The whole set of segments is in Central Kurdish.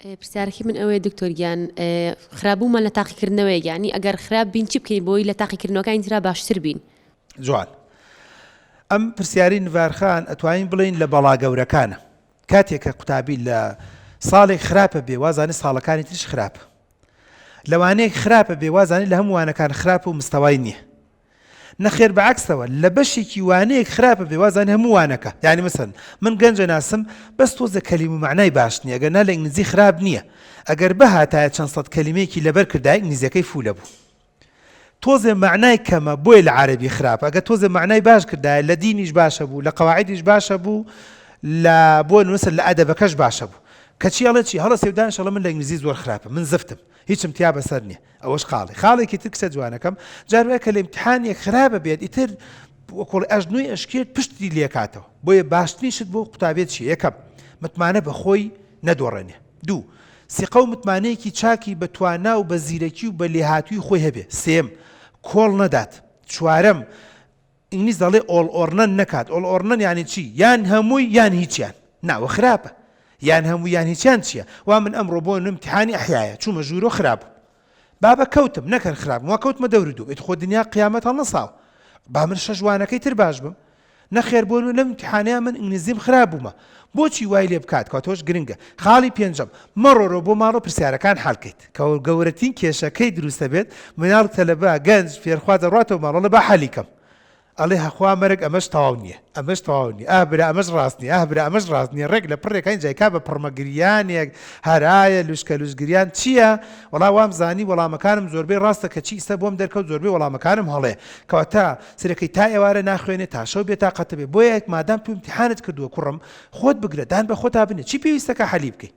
پرسیارەکەی من ئەوەیە دکتۆر گیان خراپبوومان لە تاقیکردنەوەیەک یانی ئەگەر خراپ بین چی بکەین بۆی لە تاقیکردنەوەکانی ترا باشتر بین؟ جوان ئەم پرسیاری نڤارخان ئەتوانین بڵێین لە بەڵا گەورەکانە کاتێک کە قوتابی لە ساڵێک خراپە بێ وازانێ ساڵەکانی تریش خراپە لەوانەیەک خراپە بێ وازانێ لە هەموو وانەکان خراپە و مستەوای نییە نەخێر بە عەکسەوە لە بەشێکی وانەیەک خراپە بێ وازانێ هەموو وانەکە یانی مەسەن من گەنجە ناسم بەس تۆزە کەلیم و مەعنای باش نییە گەر نا لە ئینگلیزی خراپ نییە ئەگەر بهاتایە چەند سەد کەلیمەیەکی لەبەر کردایە ئینگلیزیەکەی فولە بوو تۆزێ مەعنای کەمە بۆیە لە عەرەبی خراپە ئەگەر تۆزێ مەعنای باش کردایە لە دینیش باشە بوو لە قەواعیدیش باشە بوو لە بۆ نووسە لە ئەدەبەکەش باشە بوو کەچی ئەڵێ چی هەڵەسێ و دانیشە ئەڵێ من لە ئینگلیزی زۆر خراپە من زفتم هیچم تیا بەسەر نییە ئەوەش خاڵی خاڵێکی تر کچە جوانەکەم جار وایە کە لە ئیمتحانێک خراپە بێت ئیتر وەکوڵی ئەژنۆی ئەشکێت پشتی لێکاتەوە بۆیە باشترین شت بۆ قوتابێت چیە یەکەم متمانە بە خۆی نەدۆڕێنێ دوو سیقە و متمانەیەکی چاکی بە توانا و بە زیرەکی و بە لێهاتووی خۆی هەبێ سێیەم کۆڵ نەدات چوارەم ئینگلیز دەڵێ all or none نەکات all or none یانی چی یان هەمووی یان هیچیان نا وە خراپە یان هەموو یان هیچیان چییە وا من ئەمڕۆ بۆ ئیمتیحانی ئەحیایە چوومە ژوورۆ خراپ بوو بابە کەوتم نەکەر خراپم وا کەوتمە دەوری دوو ئیت خۆ دنیا قیامەت هەڵنەساوە با من شەش وانەکەی تر باش بم نەخێر بۆ لەم ئیمتیحانەیا من ئینگلیزیم خراپ بوومە بۆچی وای لێ بکات کەواتە گرنگە خاڵی پێنجەم مەڕۆرۆ بۆ ماڵۆ پرسیارەکان حەل کەیت کە گەورەترین کێشەکەی دروستە بێت مناڵ تەلەبە گەنج فێرخواز دەڕواتەوە ماڵەڵە با حەلی کەم ئەڵێ هەخوا مەرگ ئەمەش تەواو نییە ئەمەش تەواو نییە ئاه برا ئەمەش ڕاست نییە ئاه برا ئەمەش ڕاست نییە ڕێک لە پڕێکانی جایکا بە پڕمە گریانێک هەرایە لوشکە لوش گریان چییە وەڵا وام زانی وەڵامەکانم زۆربەی ڕاستە کەچی ئیستا بۆم دەرکەوت زۆربەی وەڵامەکانم هەڵەیە کەواتە سەرەکەی تا ئێوارە ناخوێنێ تا شەو بێتاقەتە بێ بۆیە مادام تۆ ئیمتیحانت کردووە کوڕم خۆت بگرە دان بە خۆتا بنێ چی پێویستەکا حەلی بکەی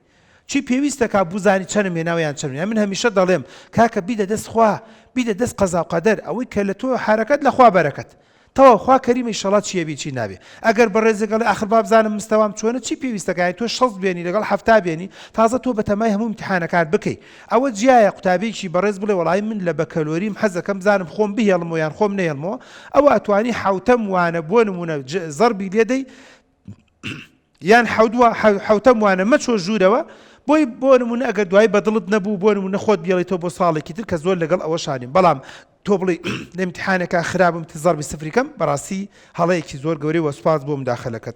چی پێویستەکا بزانی چەنم هێناوە یان چەنم من هەمیشە دەڵێم کاکە بیدە دەست خوا بیدە دەست قەزا و قەدەر ئەوەی کە لە تۆ حەرەکەت لە خوا بەرەکەت تەواو خوا کەریمە ئیشەڵا چیە بی چی نابێ ئەگەر بەڕێزێک ئەڵێ ئاخر بابزانم مستەوام چۆنە چی پێویستەکا یانی تۆ شەست بێنی لەگەڵ حەفتا بێنی تازە تۆ بەتەمای هەموو ئیمتیحانەکان بکەی ئەوە جیایە قوتابیەکی بەڕێز بڵێ وەڵایی من لە بەکەلۆریم حەزەکەم بزانم خۆم بهێڵمەوە یان خۆم نەهێڵمەوە ئەوە ئەتوانی حەوتەم وانە بۆ نمونە زەربی لێدەی یان حەودوە حەوتەم وانە مەچۆ ژوورەوە بۆی بۆ نمونە ئەگەر دوای بەدڵت نەبوو بۆ نمونە خۆت بێڵیتەوە بۆ ساڵێکی تر کە زۆر لەگەڵ ئەوە شانیم بەڵام تۆ بڵێ لە امتحانەکە خراپم تزەربی سفریکەم بەڕاستی هەڵەیەکی زۆر گەورەی وە سوپاس بۆ مداخلەکەت.